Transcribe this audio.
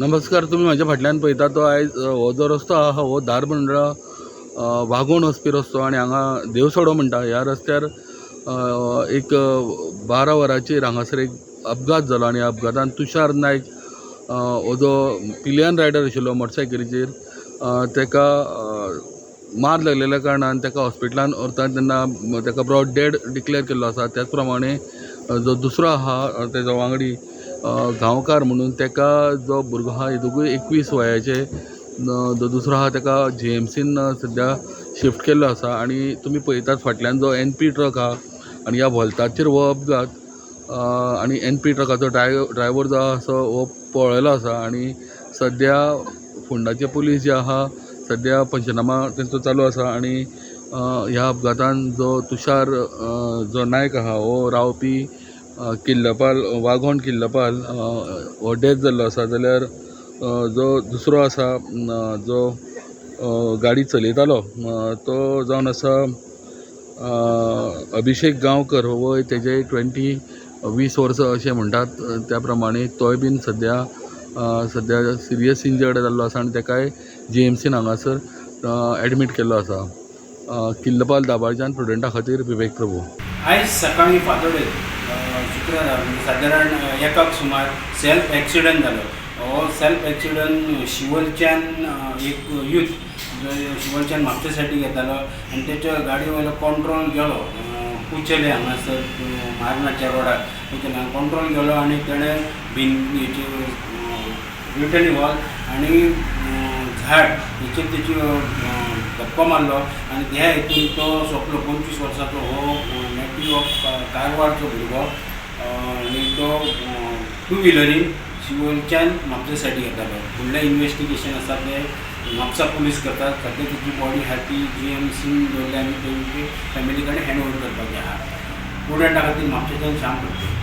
नमस्कार. तुमी म्हाज्या फाटल्यान पळयता तो आयज हो जो रस्तो आहा हो धारबांदोडा वागोण वचपी रस्तो आनी हांगा देवसडो म्हणटा. ह्या रस्त्यार एक 12 वरांचेर हांगासर एक अपघात जालो आनी अपघातान तुषार नायक हो जो पिलियन रायडर आशिल्लो मोटरसायकलीचेर, ताका मार लागलेल्या कारणान ताका हॉस्पिटलान व्हरता तेन्ना ताका ब्रॉड डेड डिक्लेर केल्लो आसा. त्याच प्रमाणे जो दुसरो आहा तेजो वांगडी गांवकार म्हणून, ताका जो भुरगो आहा, हे दोगूय 21 वयाचे. जो दुसरो आहा ताका जीएमसीन सद्या शिफ्ट केल्लो आसा. आनी तुमी पळयतात फाटल्यान जो एनपी ट्रक आहा आनी ह्या व्हॉल्ताचेर हो अपघात आनी एनपी ट्रकाचो ड्रायव्हर जो आसा हो पळ्ळेलो आसा. आनी सद्या फोंडाचे पुलीस जे आहा, सद्या पंचनामा तेंचो चालू आसा. आनी ह्या अपघातान जो तुषार जो नायक आहा, हो रावपी किल्लपाल, वागोण किल्लपाल, हो डेथ जाल्लो आसा. जाल्यार जो दुसरो आसा, जो गाडी चलयतालो, तो जावन आसा अभिषेक गांवकर. वय तेजे 20, 20 वर्सां अशें म्हणटात. त्या प्रमाणे तोय बीन सद्या सद्या सिरियस इंजर्ड जाल्लो आसा आनी ताकाय जीएमसीन हांगासर एडमीट केल्लो आसा. किल्लपाल दाबाळच्यान प्रुडंटा खातीर विवेक प्रभू. आयज सकाळी फांतोडेर शुक्रारा, म्हणजे सादारण 1 सुमार सेल्फ एक्सिडंट जालो. हो सेल्फ एक्सिडंट शिवलच्यान एक यूथ जो शिवलच्यान म्हापशेसाठी येतालो आनी तेच्या गाडी वयलो कंट्रोल गेलो. कुचेले हांगासर मारनाच्या रोडार कुचेले कंट्रोल गेलो आनी तेणें भिन हेची रिटर्न वॉल आनी झाड हेचेर तेची धपको मारलो आनी ह्या हितून तो सोंपलो. 25 वर्साचो हो नेटिव ऑफ कारवारचो भुरगो आनी तो टू व्हिलरीन शिवोलच्यान म्हापशा सायडीक येतालो. फुडलें इन्वेस्टिगेशन आसा तें म्हापसा पुलीस करतात. सद्या तेची बॉडी आहा ती जीएमसीन दवरल्या आनी तेंचे फॅमिली कडेन हँड ओवर करपाची आहा. प्रुडंटा खातीर म्हापशेच्यान श्याम करता.